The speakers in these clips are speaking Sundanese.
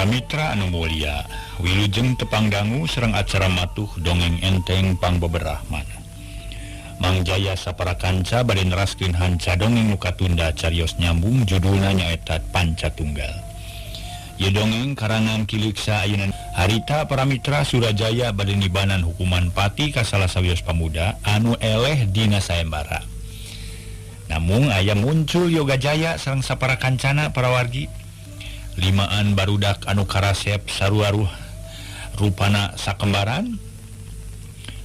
Para mitra anu mulia, wilujeng tepang dangu sareng acara matuh dongeng enteng pangbeberah manah. Mang Jaya sapara kanca bade neraskeun hanca dongeng nu katunda carios nyambung judulna nyaeta Panca Tunggal. Ieu dongeng karangan Ki Leuksa. Ayeuna harita, para mitra, Surajaya bade nibanan hukuman pati ka salah sawios pamuda anu eleh dina sayembara. Namung aya muncul Yoga Jaya sareng sapara kancana, para wargi, limaan barudak anu karasep saruaruh rupana sakembaran.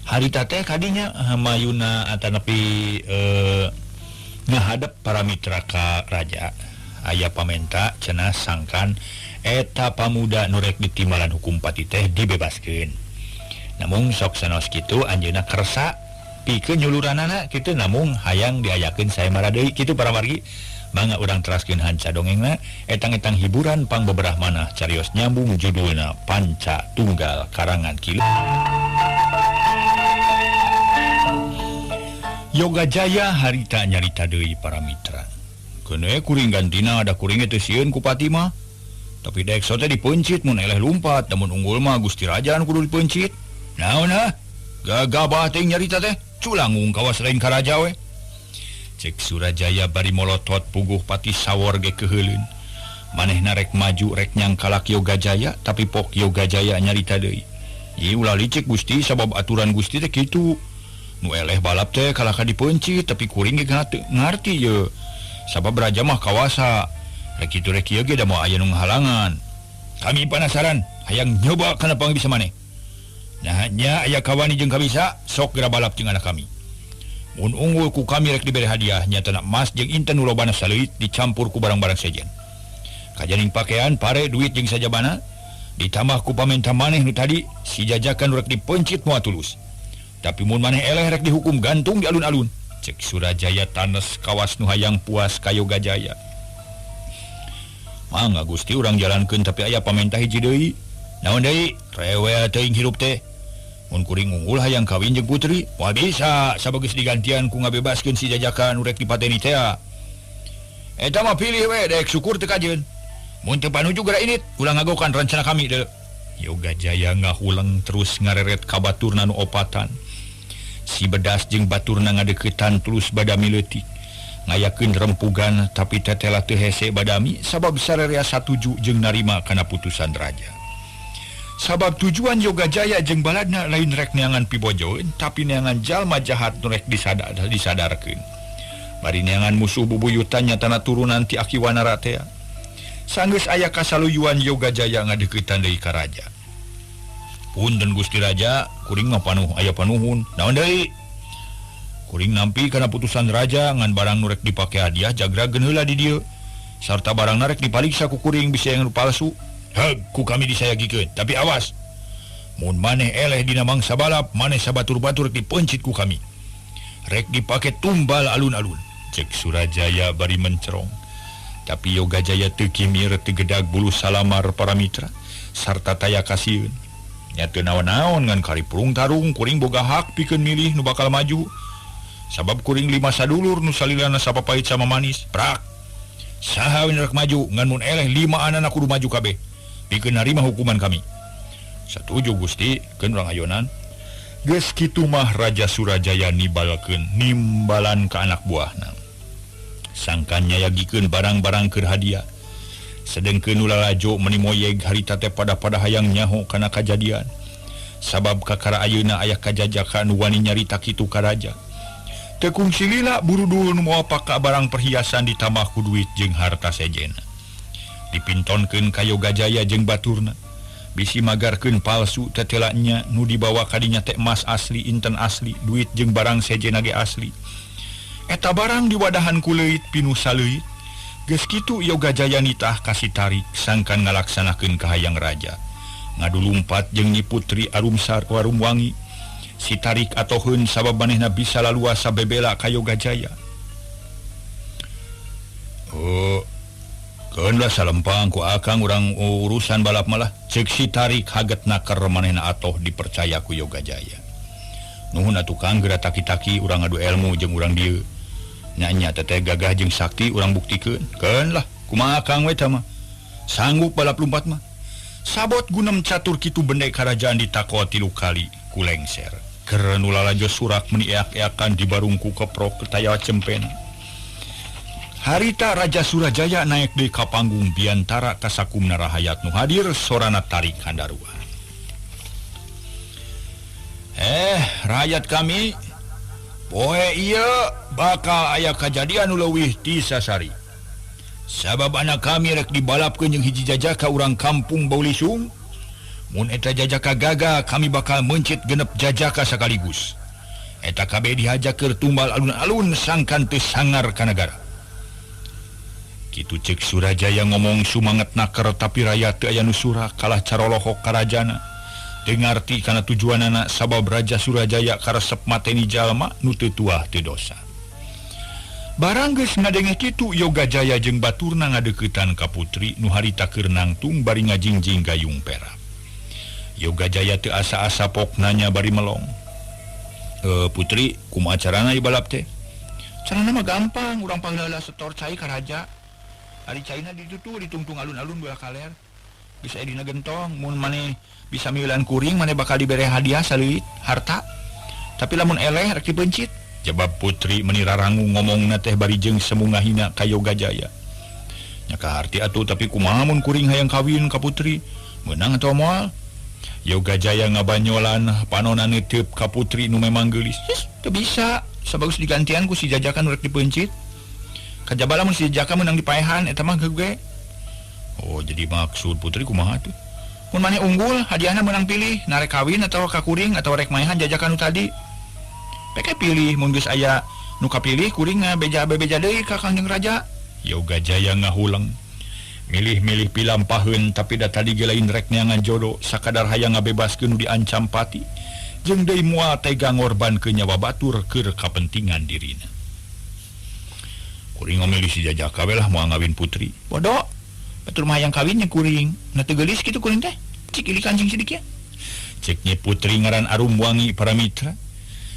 Harita teh kadinya mayuna atanapi ngahadap, para mitra, ka raja, aya pamenta cenah sangkan eta pamuda nu rek ditimbalan hukum pati teh dibebaskeun. Namun sok sanaos kitu anjeunna kersa pikeun nyuluranana kitu, namung hayang diayakeun sayembara deui kitu. Para wargi, mangga urang teraskeun hanca dongengna, etang-etang hiburan pangbeberah manah, carios nyambung judulna Panca Tunggal karangan Ki Yoga Jaya. Harita nyarita deui, para mitra, "Keun we kuring gantina, da kuring teu sieun ku pati mah. Tapi dek teh dipeuncit mun eleh lumpat, lamun unggul mah Gusti Raja anu kudu dipeuncit." "Naon ah? Gagabah teuing nyarita teh. Culangung kawas lain ka raja we," cek Surajaya bari molotot. Puguh pati sawor ge keuheuleun. Manehna rek maju, rek nyangkalak Yoga Jaya, tapi pok Yoga Jaya nyarita deui, "Ieu ulah licik, Gusti, sabab aturan Gusti teh kitu, nu eleh balap teh kalahka dipeuncit. Tapi kuring ge ngarti ye, sabab raja mah kawasa. Rek kitu rek kieu ge da moal aya nu ngahalangan. Kami penasaran, hayang nyoba kana bisa maneh. Nah nya aya kawani jeung kabisa, sok geura balap jeung anak kami. Mun unggul, ku kami rek diberi hadiah, nyatana emas jeung inten nu lobana saleuit dicampur ku barang-barang sejen, kajaning pakaian, pare, duit jeung sajabana. Ditambah ku pamenta maneh nu tadi, si jajakan rek dipeuncit moal tulus. Tapi mun maneh eleh, rek dihukum gantung di alun-alun," cek Surajaya tanes kawas nu hayang puas ka Yoga Jaya. "Mangga, Gusti, urang jalankeun, tapi aya pamenta hiji deui." "Naon deui? Rewel teuing hirup teh. Mun kuring unggul, hayang kawin jeung putri." "Moal bisa, sabab geus digantian ku ngabebaskeun si jajakan nu rek dipateni teh. Eta mah pilih we, dek syukur teu kajeun. Mun teu panuju, geura indit, ulah ngagokan rencana kami deui." Yoga Jaya ngahuleng terus ngareret ka baturna nu opatan. Si Bedas jeung baturna ngadeukeutan terus badami leutik ngayakeun rempugan, tapi tetela teu hese badami sabab sararea satuju jeung narima kana putusan raja, sabab tujuan Yoga Jaya jeung baladna lain rek neangan pibojoeun, tapi neangan jalma jahat nu rek disadarkeun, bari neangan musuh bubuyutan, nyatana turunan ti Aki Wanara tea. Sanggeus aya kasaluyuan, Yoga Jaya ngadeukeutan deui ka raja. "Punten, Gusti Raja, kuring mah panuh aya panuhun." "Naon deui?" "Kuring nampi kana putusan raja, ngan barang nu rek dipake hadiah jagrageun heula di dieu, sarta barang rek dipariksa ku kuring, bisa yang palsu." "Heug, ku kami disayagikeun. Tapi awas, mun maneh eleh dina mangsa balap, maneh sabatur-batur dipeuncit ku kami, rek dipake tumbal alun-alun," cek Surajaya bari mencerong. Tapi Yoga Jaya teu kimir, teu gedag bulu salamar, para mitra, sarta taya kasieun. "Nya teu naon-naon, ngan karipurung tarung kuring boga hak pikeun milih nu bakal maju, sabab kuring lima sadulur nu salilana sapapait sama manis. Prak, saha we rek maju, ngan mun eleh lima anak kudu maju kabeh pikeun narima hukuman kami." "Satuju, Gusti, keun urang ayonan." Geus kitu mah Raja Surajaya nibalkeun nimbalan ka anak buahna sangkan nyayagikeun barang-barang keur hadiah. Sedengkeun nu lalajo meni moyeg harita teh, pada-pada hayang nyaho kana kajadian, sabab kakara ayeuna aya kajajakan nu wani nyarita kitu ka raja. Teu kungsi lila burudul nu mawa paka barang perhiasan ditambah ku duit jeung harta sejena dipintonkeun ka Yoga Jaya jeung baturna, bisi magarkeun palsu. Tetelanya nu dibawa kadinya teh emas asli, inten asli, duit jeung barang sejena ge asli. Eta barang diwadahan ku leuit pinuh saleuit. Geus kitu Yoga Jaya nitah ka si Tarik sangkan ngalaksanakeun kahayang raja, ngadu lumpat jeung Nyi Putri Arumsar Warumwangi. Si Tarik atoheun sabab manehna bisa laluasa bebela ka Yoga Jaya. "Oh, keun lah salempang ku akang urang urusan balap malah," cek si Tarik haget naker. Manehna atoh dipercaya ku Yoga Jaya. "Nuhun atuh, Kang, geura taki-taki urang ngadu ilmu jeung urang dieu. Nya teteh gagah jeung sakti, urang buktikeun. Keun lah, kumaha Kang we mah sanggup balap lumpat mah." Sabot gunem catur kitu bende karajaan ditakol 3 kali ku lengser. Keur nu lalajo surak meni eak-eakan di barungku keprok taya cempena. Harita Raja Surajaya naik deui ka panggung biantara kasakumna rahayat nu hadir sorana tarik handarua. Rakyat kami, poe ieu bakal aya kajadian nu leuwih ti sasari. Sabab anak kami rek dibalapkeun jeung hiji jajaka urang kampung Baulisung. Mun eta jajaka gagal, kami bakal meuncit genep jajaka sakaligus. Eta kabeh dihaja keur tumbal alun-alun sangkan teu sangar ka nagara. Kitu cek Surajaya ngomong sumanget naker tapi raya teu aya nu surak kalah carolohok karajana. Teu ngarti kana tujuanana sabab Raja Surajaya karesep mateni jalma nu teu tuah teu dosa. Barang geus ngadenge kitu Yogajaya jeung baturna ngadeuketan ka putri nu harita keur nangtung bari ngajingjing gayung perak. Yogajaya teu asa-asa pok nanya bari melong. Putri, kumaha carana ieu balap teh? Carana mah gampang, urang pangheula setor cai ka raja. Ari caina ditutu ditungtung alun-alun belah kaler. Bisa dina gentong, mun maneh bisa miulan kuring maneh bakal dibere hadiah saleuit harta. Tapi lamun eleh rek dipeuncit. Jawab putri meni rarangu ngomongna teh bari jeung semungahina ka Yogajaya. Nya kaharti atuh tapi kumaha mun kuring hayang kawin ka putri? Meunang atawa moal? Yogajaya ngabanyolan panona neuteub ka putri nu memang geulis. His, teu bisa. Sabagus digantian ku si jajakan rek dipeuncit. Kajaba lamun si jajaka meunang dipaehan eta mah geus. Oh, jadi maksud putri kumaha tuh? Mun maneh unggul, hadiahna meunang pilih, narek kawin atawa ka kuring atawa rek maehan jajakan nu tadi. Peke pilih mun geus aya nu kapilih kuring ngabeja-bebeja deui ka Kangjeng Raja. Yogajaya ngahuleng. Milih-milih pilampaheun tapi da tadi ge lain rek neangan jodoh sakadar hayang ngabebaskeun nu diancam pati. Jeung deui moal tega ngorbankeun nyawa batur keur kapentingan dirina. Kuring milih si jajaka we lah moal ngawin putri. Bodoh. Batur mah hayang kawin nya kuring. Na teu geulis kitu kuring teh. Cik ili kancing sidik ya. Cek nya putri ngaran Arum Wangi Paramitra.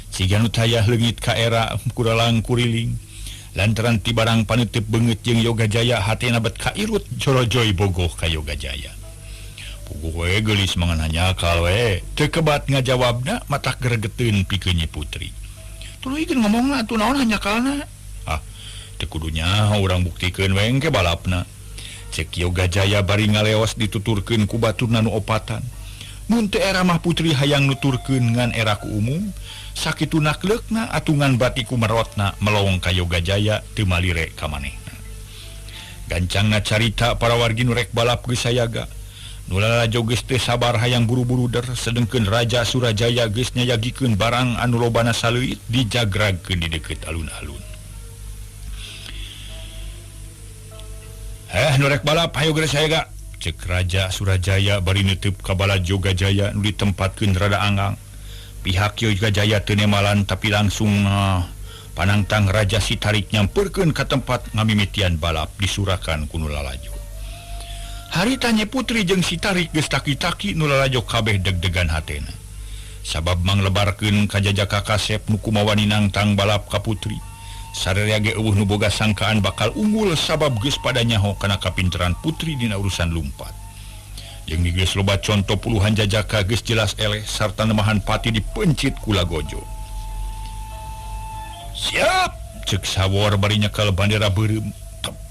Siga nu tayah leungit ka era kuralang kuriling. Lantaran ti barang paneuteub beungeut jeung Yogajaya hatena bet kairut jorojoy bogoh ka Yogajaya. Puguh we geulis mangan hanyakal we. Teu kebat ngajawabna matak gregeteun pikeun nyi putri. Tuluy ngomongna atuh naon hanyakalna? Ah, teu kudu nyaho urang buktikeun we engke balapna. Cek Yogajaya bari ngaleos dituturkeun ku baturna nu opatan. Mun teu era mah putri hayang nuturkeun ngan era ku umum, sakitu nakleukna atungan batiku merotna melong ka Yogajaya teu malire ka manehna. Gancangna carita para wargi nu rek balap geus sayaga. Nu lalajo geus teu sabar hayang buru-buru der sedengkeun Raja Surajaya geus nyayagikeun barang anu lobana saleuit dijagragkeun di deukeut alun-alun. Nu rek balap hayo geus sayaga. Cek Raja Surajaya bari neuteub ka bala Yogajaya nu ditempatkeun rada anggang. Pihak Yogajaya teu nemalan tapi langsung panangtang Raja si Tarik nyamperkeun ka tempat ngamimitian balap disurakan ku nu lalajo. Harita nya putri jeung si Tarik geus taki-taki nu lalajo kabeh deg-degan hatena. Sabab manglebarkeun ka jajaka kasep nu kumawani nangtang balap ka putri. Sararea ge eueuh nu boga sangkaan bakal unggul sabab geus pada nyaho kana kapinteran putri dina urusan lumpat. Jeung geus loba conto puluhan jajaka geus jelas eleh sarta nemahan pati dipencit ku lagojo. Siap, cek sawor bari nyekel bandera beureum.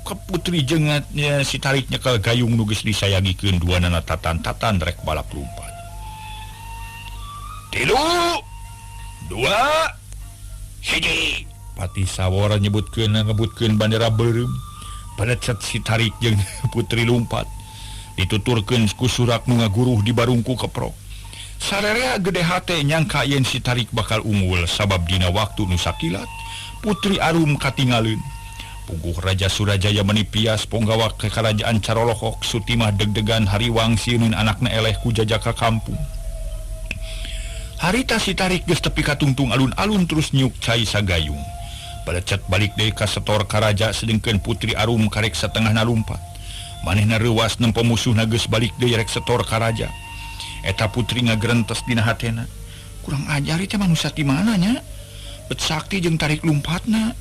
Ke putri jengatnya si Tarik nyekel gayung nu geus disayagikeun duanana tatan-tatan rek balap lumpat. 3 2 1. Pati sawor nyebutkeun ngebutkeun bandera beureum. Palecet si Tarik jeung putri lumpat. Dituturkeun ku surak nu ngaguruh di barungku keprok. Sararea gede hate nyangka yen si Tarik bakal unggul sabab dina waktu nu sakilat Putri Arum katingaleun. Puguh Raja Surajaya menipias ponggawa ke kerajaan Carolohok Sutimah deg-degan hariwang sieun anakna eleh ku jajaka kampung. Harita si Tarik geus tepi ka tungtung alun-alun terus nyuk cai sagayung. Palecet balik deui ka setor ka raja sedengkeun Putri Arum karek satengahna lumpat. Manehna reuwas nempo musuhna geus balik deui rek setor ka raja. Eta putri ngagerentes dina hatena. Kurang ajar teh manusia ti mana nya? Bet sakti jeung tarik lumpatna.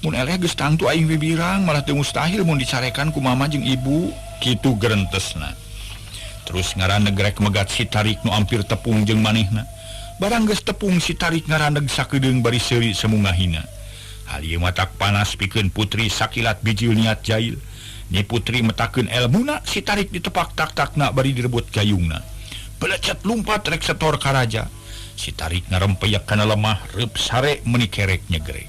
Mun eleh geus tangtu aing bibirang malah teu mustahil mun dicarekan ku mama jeung ibu. Kitu gerentesna. Terus ngaraneg rek megat si Tarik nu ampir tepung jeung manehna. Barang geus tepung si Tarik ngaraneg sakedeung bari seuri semungahina. Hal ieu matak panas pikeun putri sakilat bijil niat jail. Nyi Putri metakeun elmuna si Tarik ditepak tak-takna bari direbut gayungna. Belecet lumpat rek setor ka raja. Si Tarik ngarempeyak kana lemah reup sare meuni kerek nyegrek.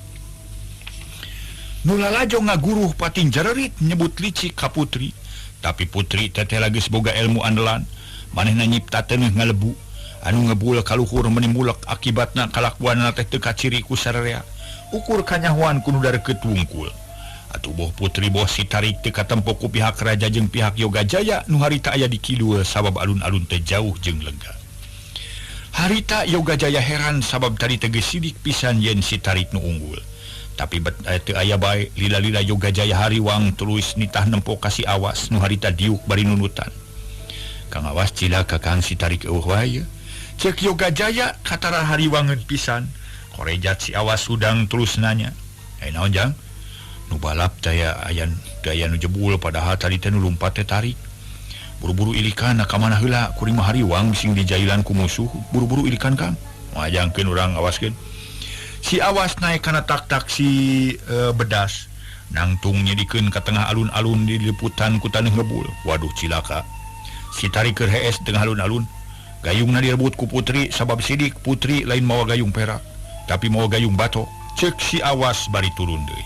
Nu lalajo ngaguruh pating jererit nyebut licik ka putri. Tapi putri teteh geus boga ilmu andalan. Manehna nyipta teuneuh ngalebu. Anu ngebul kaluhur meuni mulek akibatna kalakuanna teh teu kaciri ku sararea. Ukur kanyahoan ku nu dareukeut wungkul. Atuh boh putri boh si Tarik teu katempo ku pihak raja jeung pihak Yogajaya nu harita aya di kidul sabab alun-alun teh jauh jeung lega. Harita Yogajaya heran sabab tadi teh geus sidik pisan yen si Tarik nu unggul. Tapi bet teu aya bae lila-lila Yogajaya hariwang terus nitah nempo ka si Awas nu harita diuk bari nunutan. Kang Awas cilaka Kang si Tarik eueuh wae. Cek Yogajaya katara hariwangeun pisan. Korejat si Awas hudang terus nanya. "Eh naon jang?" Nu balap daya ayan daya nu jebul padahal tadi teh nu lumpat teh Tarik. Buru-buru ilikan ka mana heula kuring mah hariwang sing dijailan ku musuh. Buru-buru ilikan Kang. Ngajangkeun urang awaskeun. Si Awas naik kana tak-tak si bedas. Nangtung nyedikeun ka tengah alun-alun diliputan ku taneuh ngebul. Waduh cilaka. Si Tarik keur hees tengah alun-alun. Gayungna direbut ku putri sabab sidik putri lain mawa gayung perak, tapi mawa gayung batok. Cek si Awas bari turun deui.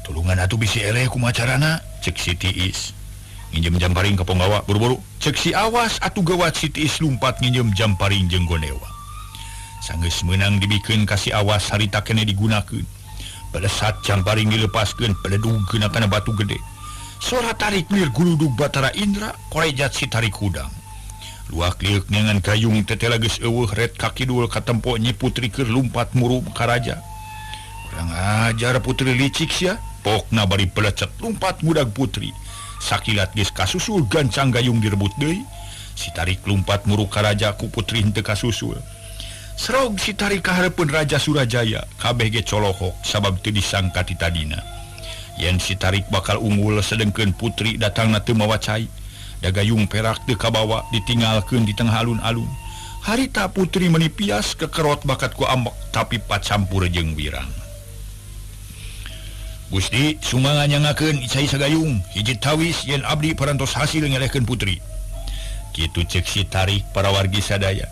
Tulungan atuh bisi eleh kumaha carana? Cek si Tiis. Nginjem jamparing ka ponggawa buru-buru. Cek si Awas atuh gawat si Tiis lumpat nginjem jamparing jeung gonewa. Sanggeus meunang dibikeun ka si Awas harita keneh digunakeun. Pada saat jamparing dilepaskeun peledugkeun kana batu gede. Sora Tarik lir guludug Batara Indra korejat si Tarik hudang. Luak lieuk neangan gayung tetela geus eueuh ret ka kidul katempo Nyi Putri keur lumpat muru ka raja. Kurang ajar putri licik sia. Pokna bari pelecet lumpat ngudag putri. Sakilat geus kasusul gancang gayung direbut deui. Si Tarik lumpat muru ka raja ku putri henteu kasusul. Serog si Tarik ka hareupeun Raja Surajaya, kabeh ge colohok sabab teu disangka ti tadina. Yen si Tarik bakal unggul sedengkeun putri datangna teu mawa cai. Da gayung perak teu kabawa ditinggalkeun di tengah alun-alun. Harita putri meuni pias kekerot bakat ku ambek tapi pacampur jeung wirang. Gusti sumangga nyangakeun cai sagayung hiji tawis yen abdi parantos hasil ngelehkeun putri. Kitu cek si Tarik para wargi sadaya.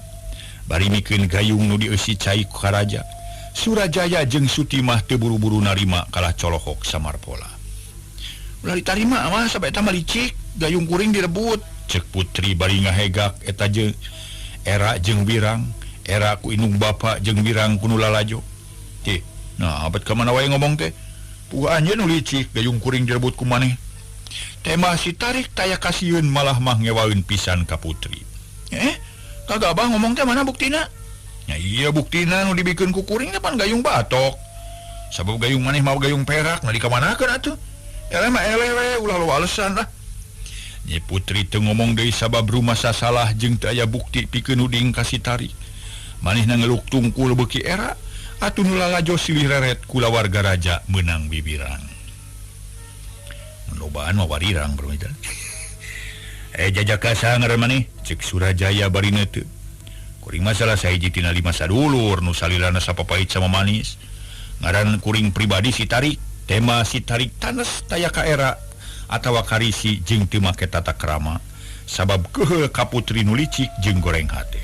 Bari mikeun gayung nu dieusi cai ku karaja. Surajaya jeung Sutimah teu buru-buru narima kalah colohok samarpola. Ulah ditarima mah sampe eta mah licik, gayung kuring direbut. Cek putri bari ngahegak eta jeung era jeung wirang, era ku indung bapa jeung wirang ku nu lalajo. Tih, nah abet ka mana wae ngomong teh? Puguh anjeun nu licik, gayung kuring direbut ku maneh. Tema si Tarik taya kasieun malah mah ngewaeun pisan ka putri. Kagak abah ngomong teh mana buktina? Ya iya buktina nu dibikeun ku kuring teh pan gayung batok. Sabab gayung maneh mah gayung perak, nah dikamanakeun atuh? Eleh mah eleh we, ulah loba alesan lah. Nyi Putri teu ngomong deui sabab rumasa salah jeung teu aya bukti pikeun nuding ka si Tarik. Manehna ngeluk tungkul beuki era, atuh nu lalajo silih reret kulawarga raja meunang bibirang. Lobaan mah warirang bro itu. Jajaka saha ngaran maneh? Cek Surajaya bari neuteup. Kuring masalah sahiji tina lima sadulur nu salilana sapapait sama manis. Ngaran kuring pribadi si Tarik. Tema si Tarik tanes taya ka era atawa karisi jeung teu make tata krama sabab keheul ka putri nu licik jeung goreng hate.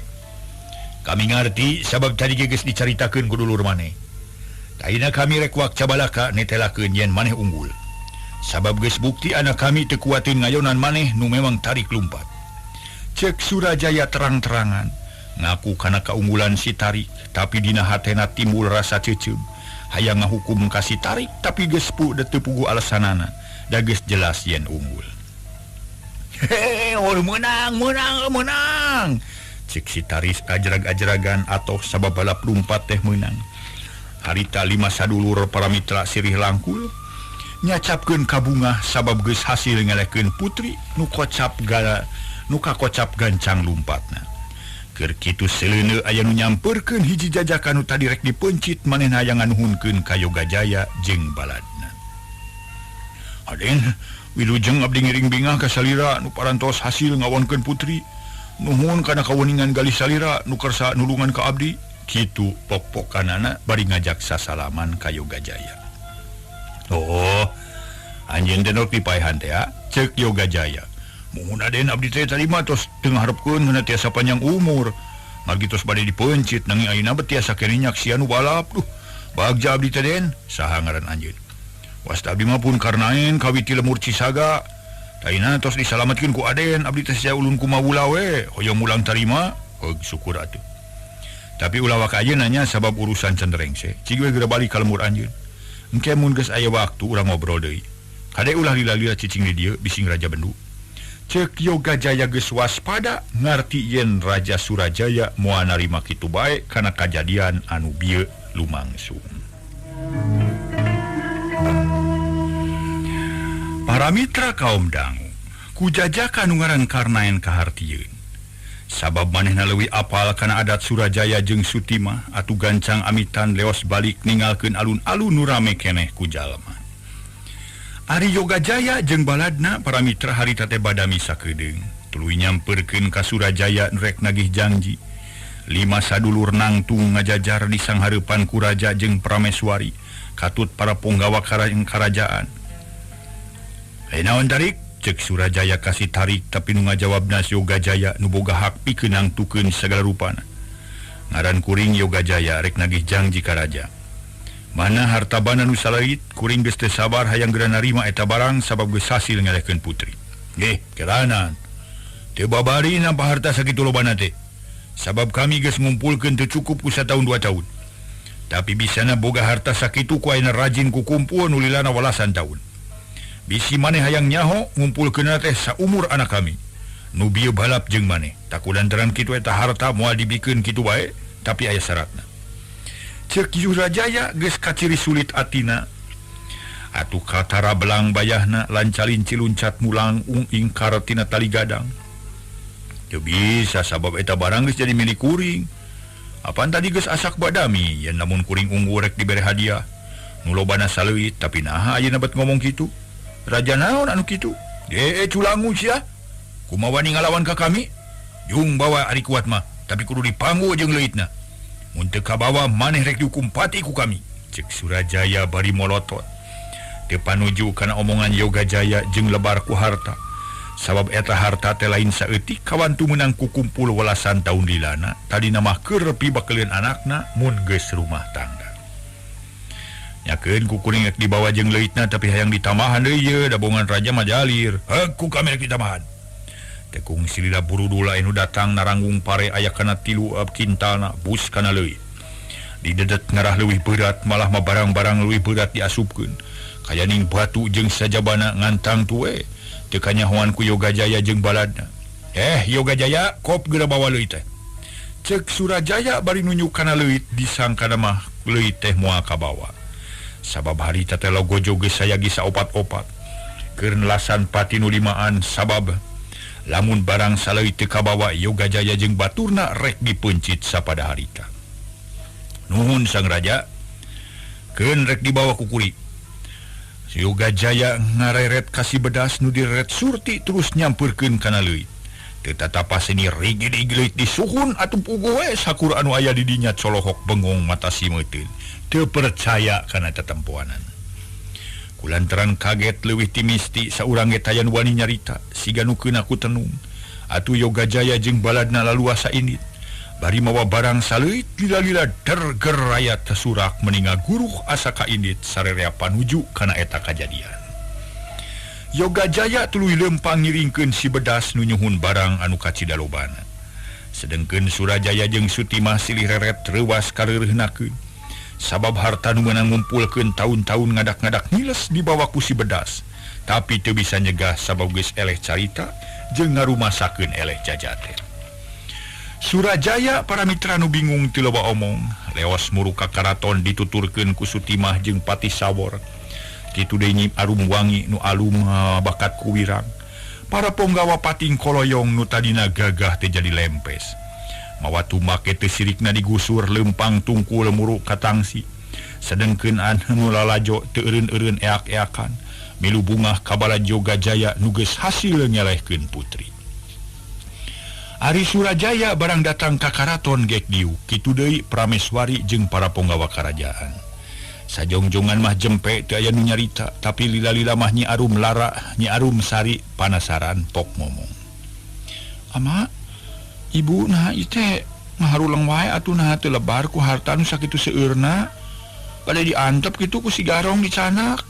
Kami ngarti sabab tadi ge geus dicaritakeun ku dulur maneh. Taina kami rek wak cabalaka netelakeun yen maneh unggul. Sabab geus bukti anak kami teu kuateun ngayonan maneh nu memang Tarik lumpat. Cek Surajaya terang-terangan ngaku kana kaunggulan si Tarik, tapi dina hatena timbul rasa ceuceum. Hayang ngahukum ka si Tarik tapi geus teu puguh alasanana. Da geus jelas yen unggul. Hehehe, meunang, meunang, meunang. Cek si Tarik ajrag-ajragan atoh sabab balap lumpat teh meunang. Harita lima sadulur para mitra sirih langkul nyacapkeun kabungah sabab geus hasil ngelehkeun putri nu kocap gala nu kakocap gancang lumpatna. Keur kitu seleuneu aya nu nyampeurkeun hiji jajakan nu tadi rek dipeuncit manehna hayang nganuhunkeun ka Yogajaya jeung baladna. Aden wilujeng abdi ngiring bingah ka salira nu parantos hasil ngawonkeun putri. Nuhun kana kaweningan galih salira nu kersa nulungan ka abdi. Kitu pok-pokanana bari ngajak sasalaman ka Yogajaya. Oh, anjeun teh pipaehan teh ceuk Yogajaya. Muhun Aden abdi teh tadi mah tos teu ngaharepkeun ngeunah tiasa panjang umur. Margi tos bade dipeuncit nanging ayeuna beuh tiasa keneh nyaksian nu balap. Duh, bagja abdi teh Den, saha ngaran anjeun? Wasta abdi mah pun karnaen kawiti lemur Cisaga. Taina tos disalametkeun ku Aden, abdi teh sia ulun kumawula we, hoyong mulang tarima, heug syukur atuh. Tapi ulah waka ayeuna nya sabab urusan can rengse. Cig we geura balik ka lemur anjeun. Engke mun geus aya waktu urang ngobrol deui. Kade ulah lila-lila cicing di dieu bising Raja Bendu. Ceuk Yogajaya geus waspada ngarti yen Raja Surajaya moal narima kitu bae kana kajadian anu bieu lumangsung. Para mitra kaum dangu, kujajakan nu ngaran Karnaen kahartieun. Sabab manehna leuwih apal kana adat Surajaya jeung Sutimah atuh gancang amitan leos balik ninggalkeun alun-alun nu rame keneh ku jalma. Ari Yogajaya jeung baladna para mitra harita teh badami sakedeung tuluy nyamperkeun ka Surajaya nu rek nagih janji. Lima sadulur nangtung ngajajar di sanghareupan ku raja jeung prameswari katut para punggawa karajaan. Naon tarik? Cek Surajaya kasih tarik tapi nu ngajawabna Yogajaya nu boga hak pikeun nangtukeun sagala rupana. Ngaran kuring Yogajaya rek nagih janji ka raja. Mana harta bana nu saleuit kuring geus teu sabar hayang geura narima eta barang sabab geus hasil ngalehkeun putri. Nggih, keranan. Teu babari nampa harta sakitu lobana teh. Sabab kami geus ngumpulkeun teu cukup ku sataun 2 tahun. Tapi bisana boga harta sakitu ku ayeuna rajin ku kumpul nu lilana walasan tahun. Bisi maneh hayang nyaho ngumpulkeun teh saumur anak kami. Nu bieu balap jeung maneh. Takulantaran kitu eta harta moal dibikeun kitu bae, tapi aya syaratna. Ceuk Surajaya geus kaciri sulit atina. Atuh katara belang bayahna lancalin ciluncat mulang ung ingkar tina tali gadang. Teu bisa sabab eta barang geus jadi milik kuring. Apan tadi geus asak badami yen lamun kuring unggul rek dibere hadiah. Nu lobana saleuit tapi naha ayeuna bet ngomong kitu. Raja naon anu kitu? Culangu sia. Kumaha wani ngalawan ka kami? Jung bawa ari kuat mah, tapi kudu dipanggu jeung leuitna. Mun teu kabawa maneh rek dihukum pati ku kami. Ceuk Surajaya bari molotot. Teu panuju kana omongan Yogajaya jeung lebar ku harta. Sabab eta harta teh lain saeutik kawantu meunang kukumpul walasan taun lilana, tadina mah keur pibakeleun anakna mun geus rumah tangga. Nyakeun ku kuring rek dibawa jeung leuitna tapi hayang ditambahan deui ye dabongan raja mah jalir. Heuk ku kami rek ditambahan. Tekung silila burudula anu datang naranggung pare aya kana 3 kintalna bus kana leuit. Didedet ngarah leuwih berat malah mah barang-barang leuwih berat diasupkeun. Kayaning batu jeung sajabana ngantang tuwe. Teu kanyahoan ku Yogajaya jeung baladna. Yogajaya kop geura bawa leuit teh. Ceuk Surajaya bari nunjuk kana leuit disangkana mah leuit teh moal kabawa. Sabab harita teh logojo geus sayagi saopat-opat. Keur nelasan pati nu limaan sabab lamun barang saleuit teu kabawa Yogajaya jeung baturna rek dipeuncit sapada harita. Nuhun sang raja, keun rek dibawa ku kuri. Yogajaya ngareret ka si bedas nu direret Surti terus nyamperkeun kana leuit. Teu tatapa seni rigid leuit disuhun atuh puguh we sakur anu aya di dinya colohok bengong mata simeuteun. Teu percaya kana tetempoanan. Kulantaran kaget leuwih ti misti saurang ge tayan wani nyarita siga nu keuna ku tenung. Atuh Yogajaya jeung baladna laluasa indit. Bari mawa barang saleuit lila-lila derger raya tesurak meninga guruh asa ka indit sarerea panuju kana eta kajadian. Yogajaya tuluy lempang ngiringkeun si bedas nu nyuhun barang anu kacida lobana. Sedengkeun Surajaya jeung Sutimah silih reret reuwas kareureunahkeun. Sabab harta nu meunang ngumpulkeun taun-taun ngadak-ngadak ngiles dibawa ku si bedas. Tapi teu bisa nyegah sabab geus eleh carita jeung ngarumasakeun eleh jajate. Surajaya para mitra nu bingung teu loba omong, leos muruk ka karaton dituturkeun ku Sutimah jeung Patih Sawor. Kitu deui Nyi Arum Wangi nu alum bakat ku wirang. Para ponggawa pating koloyong nu tadina gagah teh jadi lempes. Mawa tumake teu sirikna digusur lempang tungkul muruk ka tangsi. Sedengkeun anu lalajo teu eureun-eureun eak-eakan. Milu bungah kabalad Yogajaya nu geus hasil nyelehkeun putri. Ari Surajaya barang datang ka karaton gek diuk, kitu deui Prameswari jeung para ponggawa karajaan. Sajongjongan mah jempe teu aya nu nyarita, tapi lila-lila mah Nyi Arum Lara, Nyi Arum Sari panasaran pok ngomong. Ama, ibu nah ieu teh ngaharuleng wae atuh nah teu lebar ku harta nu sakitu seueurna. Bade diantep kitu ku si Garong dicanak.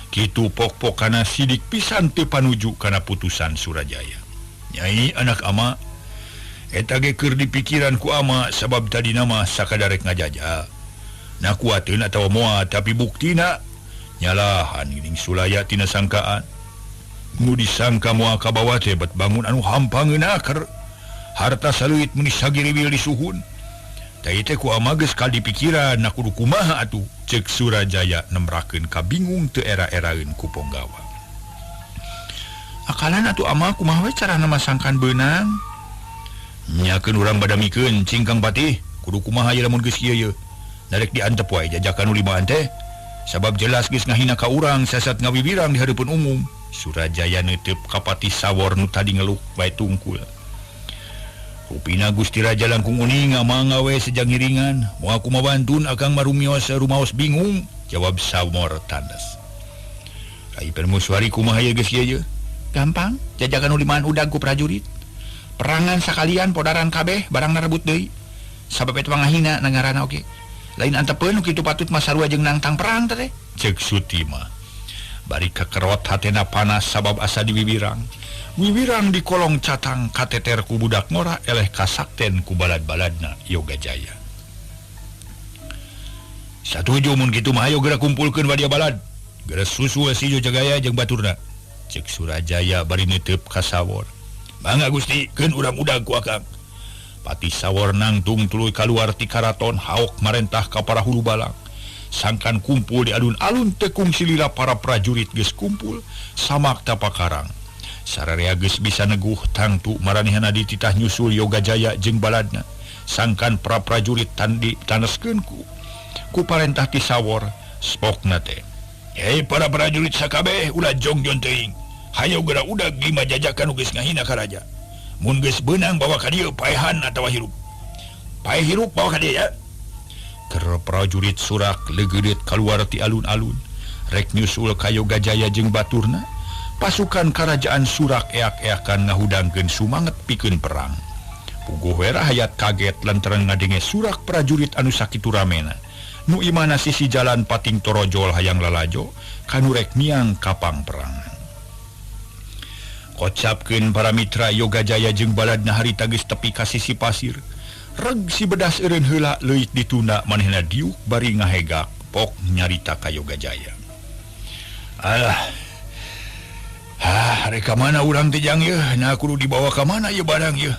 Kitu pok-pok kana sidik pisan teu panuju kana putusan Surajaya. Nyai anak ama, eta ge keur dipikiran ku ama sabab tadina mah sakadarek ngajaja. Na kuateun atawa moal tapi buktina nyalahan geuning Sulaya tina sangkaan. Nu disangka moal kabawa teh bet bangun anu hampangeun aker. Harta saleuit mun sagiriwil disuhun. Tah teh ku ama geus kal dipikiran na kudu kumaha atuh. Cek Surajaya nemrakeun kabingung teu era-eraeun ku ponggawa. Akalan atuh ama kumaha we carana masangkan beunang? Nyakeun urang badamikeun cing Kang Patih, kudu kumaha ye lamun geus kieu ye. Narek diantep wae jajakan nu limaan teh. Sabab jelas geus ngahina ka urang sasat ngawiwirang di hareupeun umum. Surajaya neuteup ka Patih Sawor nu tadi ngeluk bae tungkul. Rupina Gusti Raja langkung uning mangga we sejang ngiringan. Moal kumaha bantun akang marumios rumaos bingung, jawab Sawor tandas. Rai Permuswari kumaha ye geus kieu ye? Gampang, jajakan nu limaan udag ku prajurit. Perangan sakalian podaran kabeh barang narebut deui. Sabab eta mah ngahina nagarana oge. Lain antepeun nu kitu patut mah sarua jeung nangtang perang teh. Ceuk Sutima. Bari kakerot hatena panas sabab asa diwiwirang. Wiwirang di kolong catang kateter ku budak ngora eleh kasakten ku balad-baladna Yogajaya. Satuju mun kitu mah ayo geura kumpulkeun wadia balad. Geura susul si Jogajaya jeung baturna. Ceuk Surajaya bari neuteup ka Sawor. Mangga Gusti, keun urang udag ku akang. Patih Sawor nangtung tuluy kaluar ti karaton haok marentah ka para hulu balang. Sangkan kumpul di alun-alun tekung silila para prajurit geus kumpul samak tapakarang. Sararea geus bisa neguh tangtu maranehna dititah nyusul Yogajaya jeung baladna. Sangkan para prajurit tandi taneskeun ku parentah ti Sawor spokna teh. Hei para prajurit sakabeh ulah jongjon teuing. Hayo geura udag lima jajakan nu geus ngahina ka raja. Mun geus beunang bawa ka dieu paehan atawa hirup. Paeh hirup bawa ka dieu ya. Keur prajurit surak leugeudeut kaluar ti alun-alun. Rek nyusul ka Yogajaya jeung baturna. Pasukan kerajaan Surak eak-eakan ngahudangkeun sumanget pikeun perang. Puguh we rahayat kaget lantaran ngadenge surak prajurit anu sakitu ramena. Nu imana sisi jalan pating torojol hayang lalajo kanu rek miang kapang perangan. Kocapkeun para mitra Yogajaya jeung baladna harita geus tepi ka sisi pasir. Reg si bedas eureun heula leuit ditunda manehna diuk bari ngahegak pok nyarita ka Yogajaya. Alah. Hah, rek ka mana urang teh jang yeuh? Nah kudu dibawa ka mana ieu barang yeuh?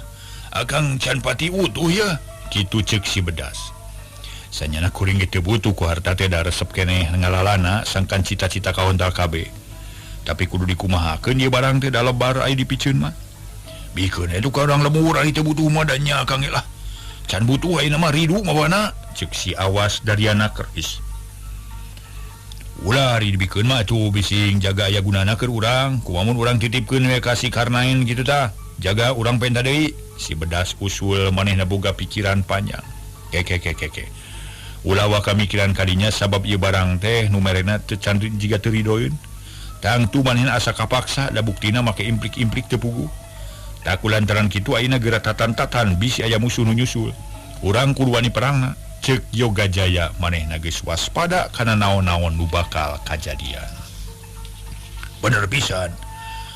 Akang can pati utuh yeuh. Kitu ceuk si bedas. Sanyana kuring ge teu butuh ku harta teh da resep keneh ngalalana sangkan cita-cita kahontal kabeh. Tapi kudu dikumahakeun ieu barang teh da lebar aya dipiceun mah. Bikeun eta ka urang lemur ari teu butuh mah da nya akang ge lah. Can butuh ayeuna mah ridu mawana ceuk si Awas Dariana keris. Ulah ari dibikeun mah atuh bising jaga aya gunana keur urang, kumaha mun urang titipkeun we ka si Karnain kitu tah. Jaga urang penta deui. Si bedas usul manehna boga pikiran panjang. Ke ke ke ke ke. Ulah waka mikiran kadinya sabab ieu barang teh nu merena teu can jiga teu ridoeun. Tangtu manehna asa kapaksa da buktina make implik-implik teu puguh. Tak kulantaran kitu ayeuna geura tatan-tatan bisi aya musuh nu nyusul. Urang kudu wani perangna. Ceuk Yogajaya manehna geus waspada kana naon-naon nu bakal kajadian. Bener pisan.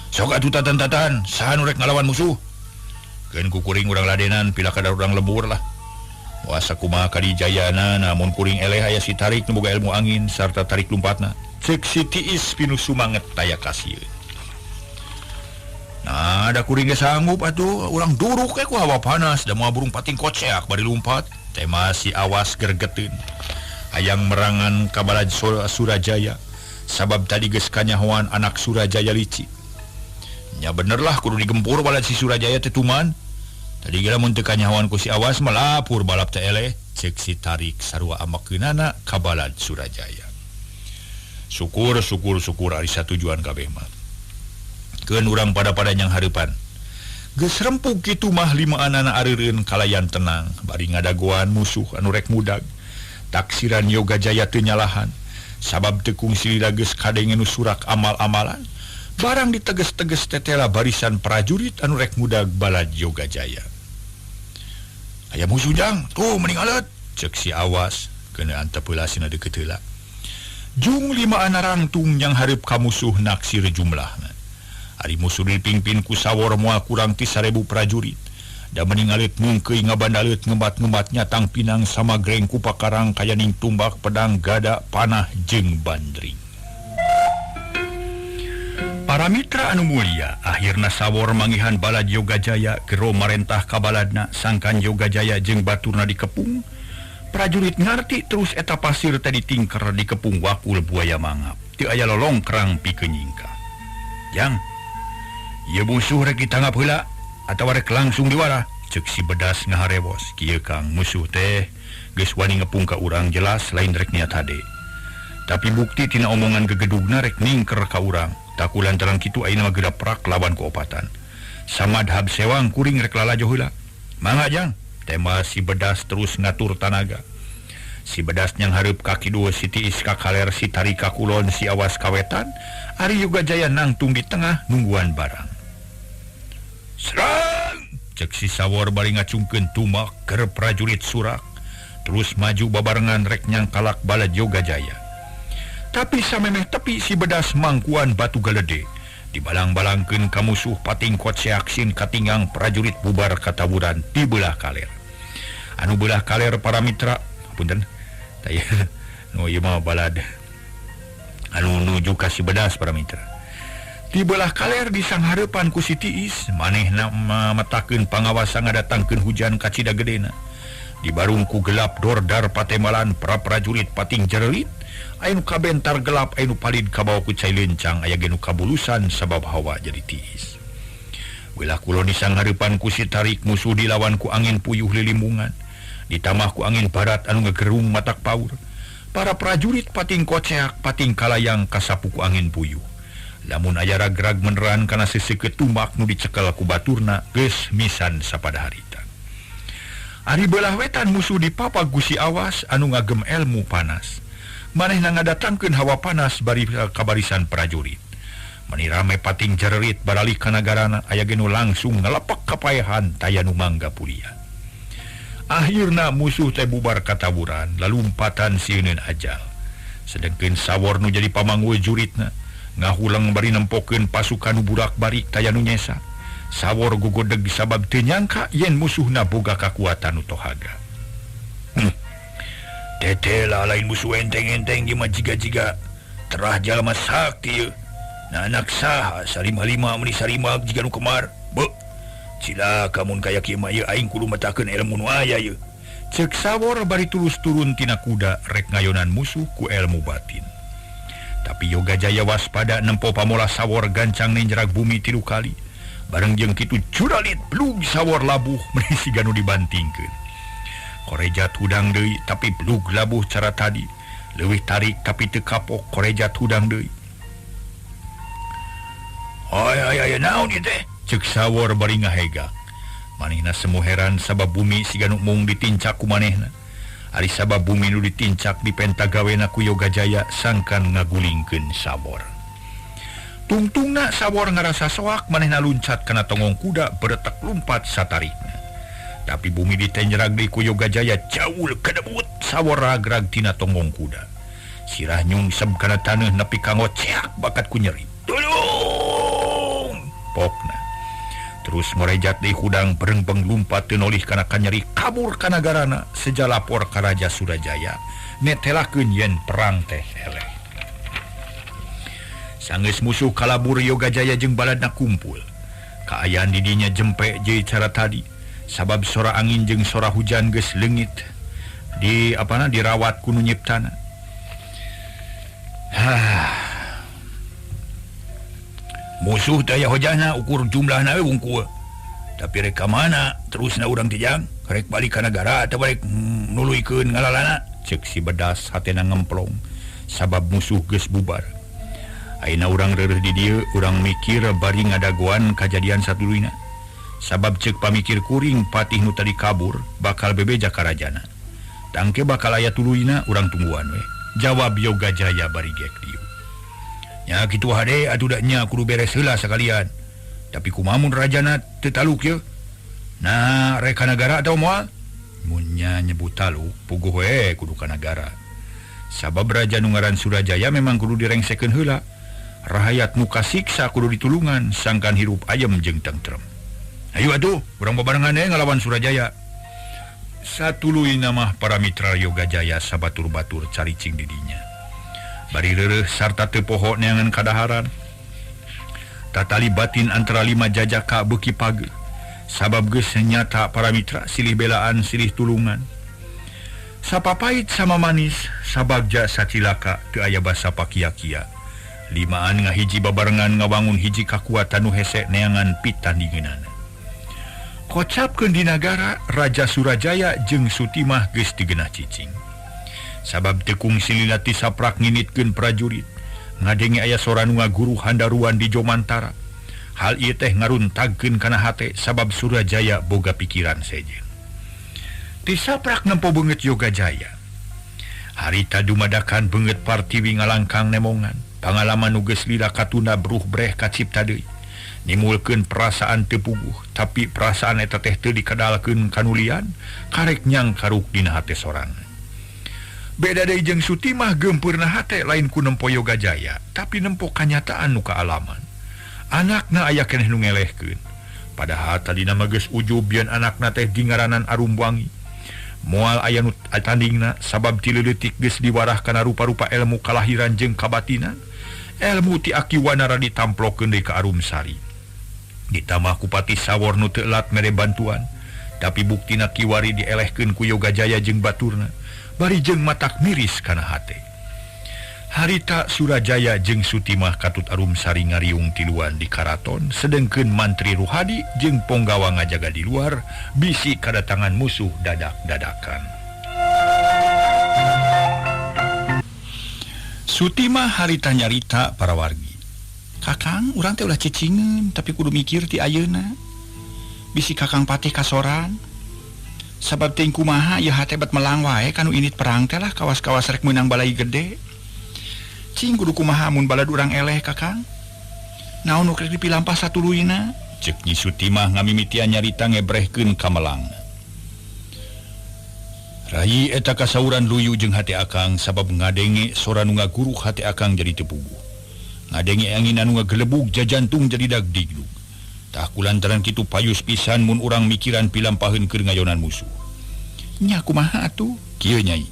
Sok atuh tatan-tatan, saha nu rek ngalawan musuh? Keun ku kuring urang ladenan pila kadar urang lembur lah. Puasa kumaha kadijayana namun kuring eleh aya si tarik nu boga ilmu angin sarta tarik lumpatna. Ceuk si Tiis pinu sumanget taya kasieun. Nah, da kuring ge sanggup atuh urang duruk we ku hawa panas da moal burung pating koceak bari lumpat. Tema si Awas gergeteun. Hayang merangan ka balad Surajaya sabab tadi geus kanyahoan anak Surajaya licik. Nya bener lah kudu digempur balad si Surajaya teh tuman. Tadi ge lamun teu kanyahoan ku si Awas mah lapur balap teh eleh. Ceuk si Tarik sarua amakeunana ka balad Surajaya. Syukur syukur syukur ari satujuan kabeh mah. Keun urang pada-pada nyang hareupan. Geus rempug kitu mah limaanana areureun kalayan tenang bari ngadagoan musuh anu rek mudag. Taksiran Yoga Jaya teu nyalahan sabab teu kungsi lila geus kadenge nu surak amal-amalan. Barang diteges-teges tetela barisan prajurit anu rek mudag balad Yoga Jaya. Aya musuh jang, tuh mending alet. Cek si awas, kena antep heula sina deukeut heula. Jung limaan rangtung yang hareup ka musuh naksir jumlahna. Ari musuh dipingpin ku sawor moal kurang ti 1000 prajurit. Da mending alet mungkeuy ngabandaleut ngembat-ngembat nyatang pinang sama greng ku pakarang kayaning tumbak pedang gada panah jeung bandring. Para mitra anu mulia, akhirna sawor mangihan balad Yoga Jaya gero marentah ka baladna sangkan Yoga Jaya jeung baturna dikepung. Prajurit ngarti terus eta pasir teh ditingker dikepung wakul buaya mangap. Teu aya lolongkrang pikeun nyingkah. Jang, ieu musuh rek ditanggap heula atawa rek langsung diwarah? Ceuk si bedas ngaharewos. Kieu Kang, musuh teh geus wani ngepung ka urang jelas lain rek niat hade. Tapi bukti tina omongan gegedugna rek ningker ka urang. Taku lantaran kitu ayeuna mah geura prak lawan ku opatan. Samadhab sewang kuring rek lalajo heula. Mangga jang, tema si bedas terus ngatur tanaga. Si bedas nyang hareup ka kidul, si tiis ka kaler, si tarik ka kulon, si awas kawetan. Ari Yoga Jaya nangtung di tengah nungguan barang. Serang! Cek si sawor bari ngacungkeun tumak keur prajurit surak. Terus maju babarengan rek nyangkalak balad Yoga Jaya. Tapi samemeh tepi si bedas mangkuan batu galede. Dibalang-balangkeun ka musuh pating koceak sin katinggang prajurit bubar kataburan di belah kaler. Anu belah kaler para mitra, punten. Taya nu ieu mah balad. Anu nuju ka si bedas para mitra. Di belah kaler di sanghareupan ku si Tiis, manehna mametakeun pangawasa ngadatangkeun hujan kacida gedena. Di barungku gelap dordar patemalan para prajurit pating jerelit, aya nu kabentar gelap, aya nu palid kabawa ku cai lencang, aya ge nu kabulusan sabab hawa jadi tiis. Belah kulon di sanghareupan ku si tarik musuh dilawan ku angin puyuh lilimbungan. Ditambah ku angin barat anu ngegerung matak paur. Para prajurit pating koceak, pating kalayang kasapu ku angin puyuh. Lamun aya ragrag meneran kana seseukeut tumbak nu dicekel ku baturna geus misan sapada harita. Ari belah wetan musuh dipapag ku si awas anu ngagem elmu panas. Manehna ngadatangkeun hawa panas bari kabarisan prajurit. Meni rame pating jererit baralih ka nagarana aya ge nu langsung ngelepak kapaehan taya nu mangga pulian. Akhirna musuh teh bubar kataburan lalumpatan sieuneun ajal. Sedengkeun sawor nu jadi pamangwe juritna ngahuleng bari nempokeun pasukan nu burak-barik taya nu nyesa. Sawor gogodeg sabab teu nyangka yen musuhna boga kakuatan nu tohaga. Tetela lain musuh enteng-enteng ieu mah jiga-jiga terah jalma sakti ieu. Nah anak saha salima-lima meuni sarima jiga nu kemar. Beuh. Cilaka mun kaya kieu mah ieu aing kudu metakeun ilmu nu aya ieu. Ceuk sawor bari tulus turun tina kuda rek ngayonan musuh ku ilmu batin. Tapi Yoga Jaya waspada nempo pamola sawor gancang ninjerak bumi 3 kali. Bareng jeung kitu curalit blug sawor labuh meuni siga nu dibantingkeun. Korejat hudang deui tapi blug labuh cara tadi. Leuwih tarik tapi teu kapok korejat hudang deui. Ay ay ay naon ieu teh? Ceuk sawor bari ngahega. Manehna semu heran sabab bumi siga nu mung ditincak ku manehna. Ari sabab bumi nu ditincak dipentagawena ku Yoga Jaya sangkan ngagulingkeun sawor. Tungtungna sawor ngarasa soak manehna luncat kana tonggong kuda beretek lumpat satarikna. Tapi bumi ditenjerag deui ku Yoga Jaya jaul kedebut sawor ragrag tina tonggong kuda. Sirah nyungsep kana taneuh nepi ka ngoceak bakat ku nyeri. Tulung! Pokna. Terus ngorejat deui hudang berengpeng lumpat teu nolih kana kanyeri kabur ka nagarana seja lapor ka Raja Surajaya netelakeun yen perang teh eleh. Sanggeus musuh kalabur Yoga Jaya jeung baladna kumpul. Kaayaan di dinya jempe jeung cara tadi sabab sora angin jeung sora hujan geus leungit di apana dirawat ku nu nyiptana. Musuh daya hojahna ukur jumlahna we wungkul. Tapi rek ka mana terusna urang teh jang? Rek balik ka nagara atawa rek nuluykeun ngalalana? Ceuk si bedas hatena ngemplong. Sabab musuh geus bubar. Ayeuna urang reureuh di dieu, urang mikir bari ngadagoan kajadian satuluyna. Sabab ceuk pamikir kuring patih nu tadi kabur bakal bebeja ka rajana. Tangke bakal aya tuluyna urang tungguan we. Jawab Yoga Jaya bari gek dieu. Nya kitu hade atuh da nya kudu beres heula sakalian. Tapi kumaha mun rajana teu taluk ye? Nah, rek ka nagara atawa moal? Mun nya nyebut taluk, puguh we kudu ka nagara. Sabab raja nu ngaran Surajaya memang kudu direngsekeun heula. Rahayat nu kasiksa kudu ditulungan sangkan hirup ayem jeung tentrem. Ayo atuh, urang babarengan we ngalawan Surajaya. Satuluyna mah para mitra Yoga Jaya sabatur-batur caricing di dinya. Bari reureuh sarta teu poho neangan kadaharan. Tatali batin antara lima jajaka beuki pageuh. Sabab geus nyata para mitra silih belaan silih tulungan. Sapapait sama manis, sabagja sacilaka teu aya basa pakia-kia. Limaan ngahiji babarengan ngawangun hiji kakuatan nu hese neangan pitandingeunana. Kocapkeun di nagara Raja Surajaya jeung Sutimah geus digenah cicing. Sabab teu kungsi lila ti saprak nginitkeun prajurit. Ngadenge aya sora nu ngaguru handaruan di Jomantara. Hal ieu teh ngaruntagkeun kana hate sabab Surajaya boga pikiran sejen. Ti saprak nempo beungeut Yoga Jaya. Harita dumadakan beungeut Partiwi ngalangkang nemongan. Pangalaman nu geus lila katunda bruh breh kacipta deui. Nimulkeun perasaan teu puguh, tapi perasaan eta teh teu dikadalkeun kanulian, karek nyangkaruk dina hate sorangan. Beda deui jeung Sutimah gempeurna hate lain ku nempo Yoga Jaya, tapi nempo kanyataan nu kaalaman. Anakna aya keneh nu ngelehkeun. Padahal tadina mah geus ujub yen anakna teh dingaranan Arumwangi. Moal aya nu tandingna sabab ti leutik geus diwarah kana rupa-rupa ilmu kalahiran jeung kabatinan. Ilmu ti Aki Wanara ditamplokeun deui ka Arumsari. Ditambah ku Patih Sawor nu teu elat mere bantuan, tapi buktina kiwari dielehkeun ku Yoga Jaya jeung baturna. Bari jeung matak miris kana hate. Harita Surajaya jeung Sutimah katut Arumsari ngariung tiluan di karaton, sedengkeun Mantri Ruhadi jeung Ponggawa ngajaga di luar, bisi kadatangan musuh dadak-dadakan. Sutimah harita nyarita para wargi. Kakang, urang teh ulah cicingeun, tapi kudu mikir ti ayeuna. Bisi Kakang Patih kasoran. Sabab teuing kumaha ieu hate bet melang wae kanu init perang teh lah kawas-kawas rek meunang balai gede. Cing kudu kumaha mun balad urang eleh Kakang? Naon nu rek dipilampah satuluyna? Ceuk Nyi Sutimah ngamimitian nyarita ngebrehkeun ka melang. Rai eta kasauran luyu jeung hate akang sabab ngadenge sora nu ngaguru hate akang jadi teu puguh. Ngadenge angin anu ngagelebug jajantung jadi dagdigdug. Tah kulantaran kitu payus pisan mun urang mikiran pilampaheun keur ngayonan musuh. Nya kumaha atuh? Kieu Nyai.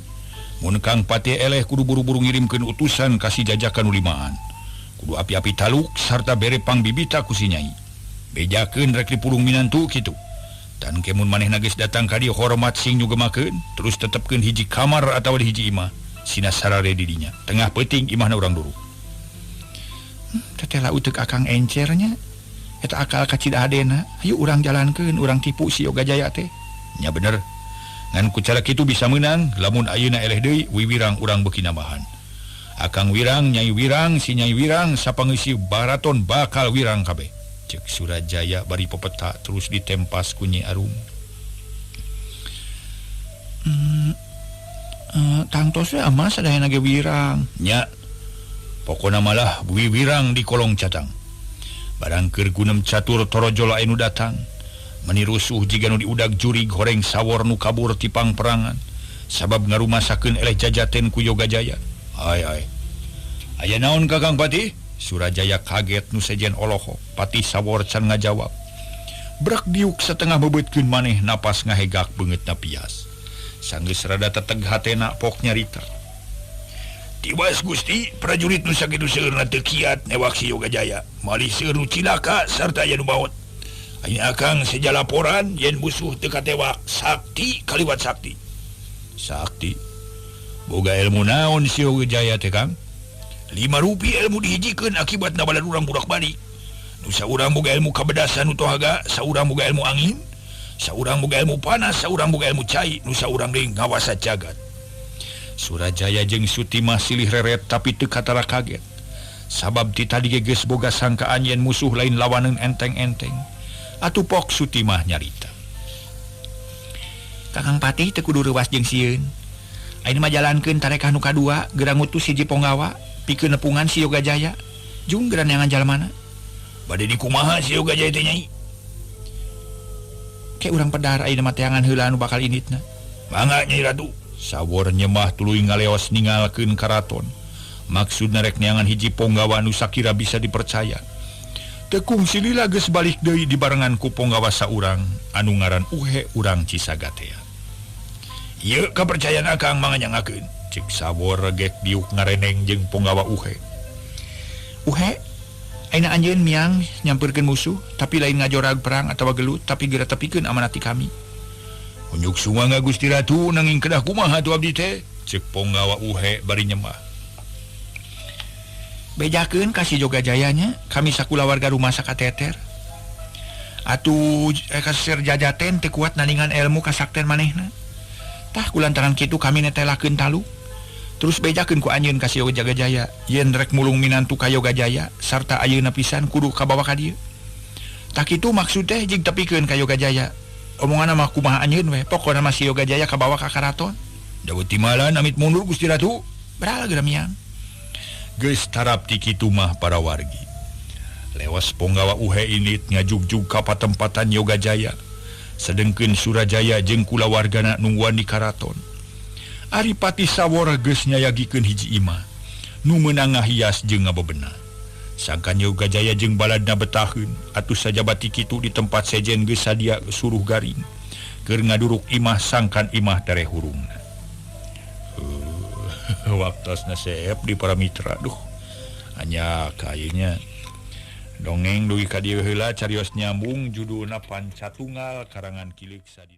Mun Kang Patih eleh kudu buru-buru ngirimkeun utusan ka si jajakan nu limaan. Kudu api-api taluk sarta bere pangbibita ku si Nyai. Bejakeun rek dipulung minantu kitu. Tan ke mun manehna geus datang ka dieu hormat sing nyugemakeun, terus tetepkeun hiji kamar atawa di hiji imah. Sina sarare di dinya. Tengah peuting imahna urang duru. Teteh lah uteuk akang encernya. Eta akal kacida hadena. Ayo urang jalankeun, urang tipu si Yoga Jaya teh. Nya bener. Ngan ku cara kitu bisa meunang, lamun ayeuna eleh deui wiwirang urang beuki nambahan. Akang wirang, Nyai wirang, si Nyai wirang, sapangeusi baraton bakal wirang kabeh. Ceuk Surajaya bari pepeta terus ditempas ku Nyi Arum. Tangtos we ama sadayana ge wirang. Nya. Pokona malah wiwirang di kolong catang. Barang keur gunem catur torojol anu datang. Menirusuh jiga nu diudag jurig horeng sawor nu kabur ti pangperangan. Sabab ngarumasakeun eleh jajaten ku Yoga Jaya. Ai ai. Aya naon Kakang Patih? Surajaya kaget nu sejen olohok. Patih Sawor can ngajawab. Brak diuk setengah bebeutkeun maneh napas ngahegak beungeutna pias. Sanggeus rada teteg hatena pok nyarita. Tiwas Gusti, prajurit nu sakitu seueurna teu kiat newak si Yoga Jaya. Malih seueur nu cilaka sarta aya nu maot. Ayeuna akang seja laporan yen musuh teu katewak sakti kaliwat sakti. Sakti. Boga ilmu naon si Yoga Jaya teh Kang? 5 rupi ilmu dihijikeun akibatna balad urang budak balik. Nu saurang boga ilmu kabedasan nu tohaga, saurang boga ilmu angin, saurang boga ilmu panas, saurang boga ilmu cai, nu saurang deui ngawasa jagat. Surajaya jeung Sutimah silih reret tapi teu katara kaget. Sabab ti tadi ge geus boga sangkaan yen musuh lain lawaneun enteng-enteng. Atuh pok Sutimah nyarita. Kakang Patih teu kudu reuwas jeung sieun. Ayeuna mah jalankeun tarekah nu kadua, geura ngutus hiji ponggawa pikeun nepungan si Yogajaya. Jung geura neangan jalmana. Bade dikumaha si Yogajaya teh Nyai? Ke urang pedar ayeuna mah teangan heula anu bakal inditna. Mangga Nyai Ratu. Sawor nyemah tuluy ngaleos ningalkeun karaton. Maksudna rek neangan hiji ponggawa nu sakira bisa dipercaya. Tekung silila geus balik deui dibarengan ku ponggawa saurang anu ngaran Uhe urang Cisagatea. Ieu kapercayaan akang manganyangakeun. Cek Sawor regek diuk ngareneng jeung ponggawa Uhe. Uhe, ayeuna anjeun miang nyampeurkeun musuh tapi lain ngajorag perang atawa gelut tapi geura tepikeun amanat ti kami. Unjuk sumangga Gusti Ratu nanging kedah kumaha tu abdi teh? Cek ponggawa Uhe bari nyemah. Bejakeun ka si Jogajayanya, kami sakulawarga rumah sakateter. Atuh kaser jajaten teu kuat naningan ilmu kasakten manehna. Tah kulantaran kitu kami netelakeun talu. Terus bejakeun ku anjeun ka si Jogajaya, yen rek mulung minantu ka Yogajaya sarta ayeuna pisan kudu kabawa ka dieu. Tah kitu maksud teh jeung tepikeun ka Yogajaya. Omongan mah kumaha anjeun we, pokona mah si Yogajaya kabawa ka karaton. Dawet timalan amit mundur Gusti Ratu. Beral geura miang. Geus tarap ti kitu mah para wargi. Lewas ponggawa Uhe init ngajugjug ka patempatan Yogajaya. Sedengkeun Surajaya jeung kulawargana nungguan di karaton. Ari Patih Sawor geus nyayagikeun hiji imah nu meunang ngahias jeung ngabebenah. Sangkan Yogajaya jeung baladna betaheun, atuh sajabati kitu di tempat sejen geus sadia suruh garing. Keur ngaduruk imah sangkan imah tereh hurungna. Waktosna seep di para mitra. Duh, hanya kayaknya dongeng dugi ka dieu heula carios nyambung judulna Pancatunggal karangan Kileuk Sadina.